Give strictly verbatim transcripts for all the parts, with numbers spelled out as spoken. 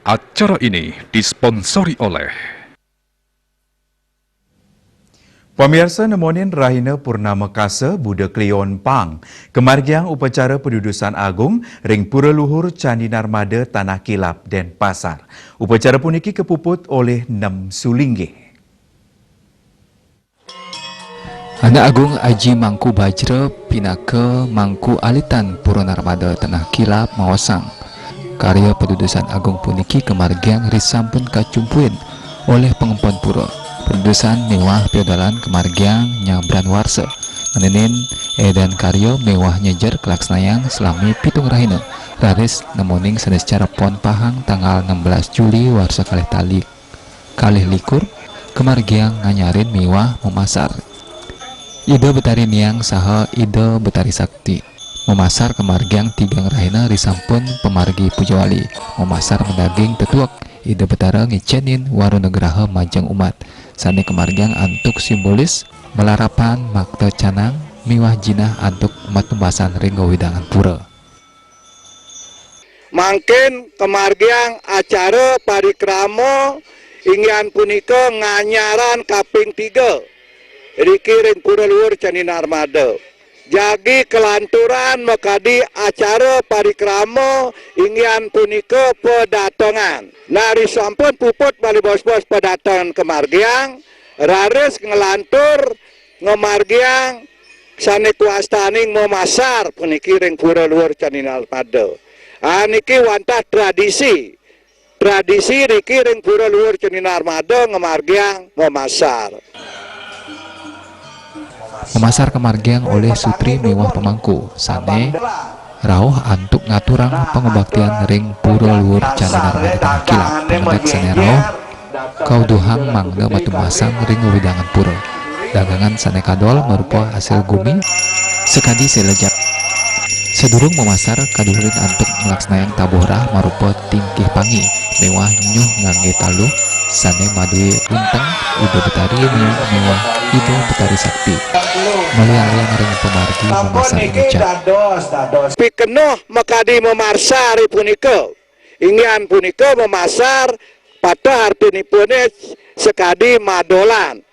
Acara ini disponsori oleh Pamiarsa, nemonin rahina Purnama Kasa Buda Kliwon pang, kamargiang upacara padudusan agung ring Pura Luhur Candi Narmada Tanah Kilap, Denpasar. Upacara puniki kapuput olih Nem Sulinggih. Anak Agung Aji Mangku Bajra pinaka Mangku Alitan Pura Narmada Tanah Kilap maosang, karya padudusan agung puniki kamargiang risampun kacumpuin olih pangempon pura. Padudusan miwah piodalan kamargiang nyabran warsa. Ngeninin edan karya miwah nyejer kalaksanaang salami pitung rahina, raris nemoning saniscara pon pahang tanggal enam belas Juli warsa kalih tali kalih likur, kamargiang nganyarin miwah mamasar Ida Betari Niang saha Ida Betari Sakti. Mamasar kamargiang tigang rahina risampun pamargi pujawali. Mamasar madaging tetuek Ida Betara ngicenin warunagraha majeng umat, sane kamargiang antuk simbolis malarapan makta canang miwah jinah antuk matumbasan ring wewidangan pura. Mangkin kamargiang acara parikrama, inggih punika nganyaran kaping tiga riki ring Pura Luhur Candi Narmada. Jagi kalanturan makadi acara parikrama, inggih punika padatangan. Nah, risampun puput malih bos-bos padatangan kamargiang, raris nglantur ngamargiang sane kawastanin mamasar puniki ring Pura Luhur Candi Narmada. Ah, niki wantah tradisi. Tradisi riki ring Pura Luhur Candi Narmada ngamargiang mamasar. Mamasar kamargiang olih sutri miwah pamangku sane rauh antuk ngaturang pangubaktian ring Pura Luhur Candi Narmada Tanah Kilap. Pangedek sane rauh kauduhang mangda matumbasan ring wewidangan pura. Dagangan sane kadol marupa asil gumi, sakadi selejat. Sadurung mamasar, kaduhulin antuk nglaksanayang tabuh rah marupa tingkih pangi miwah nyuh ngangge taluh sane madue unteng Ida Betari Niang miwah Ida Betari Sakti. Maliang-liang ring pamargi mamasar ngucap. Pikenoh makadi mamasar punika. Inggih punika mamasar pateh artinipune sakadi madolan.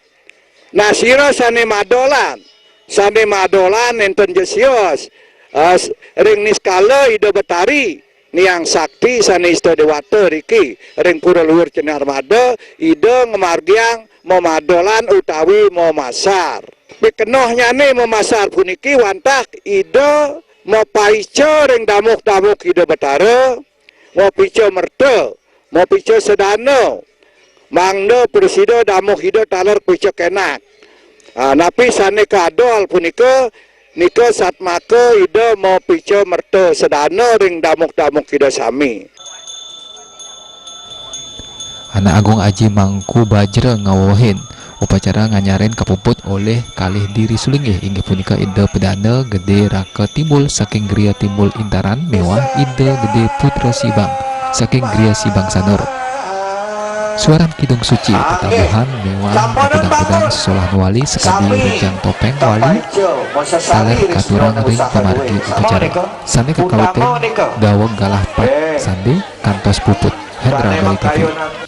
Nah, sira sane madolan, sane madolan nenten ja sios, eh, s-, ring niskala Ida Betari Niang Sakti sane ista dewata riki ring Pura Luhur Candi Narmada, Ida ngamargiang mamadolan utawi mamasar. Pikenohnyane mamasar puniki wantah Ida mapaica ring damuh-damuh Ida Betara, mapica merta, mapica sedana, mangda prasida damuh Ida taler pica kenak. Ah, napi sane kadol punika, nika satmaka Ida mapica merta sedana ring damuh-damuh Ida sami. Anak Agung Aji Mangku Bajra ngawewehin, upacara nganyarin kapuput olih kalih diri sulinggih, inggih punika Ida Pedanda Gede Raka Timbul saking Gria Timbul Intaran miwah Ida Gede Putra Sibang saking Gria Sibang Sanur. Suaran Kidung Suci tetabuhan miwah pedang-pedang sesolah wali sakadi rejang topeng wali taler katurang ring pamargi upacara. Sane kakawitin daweg galah pat sande kantos puput. Hendra Bali T V.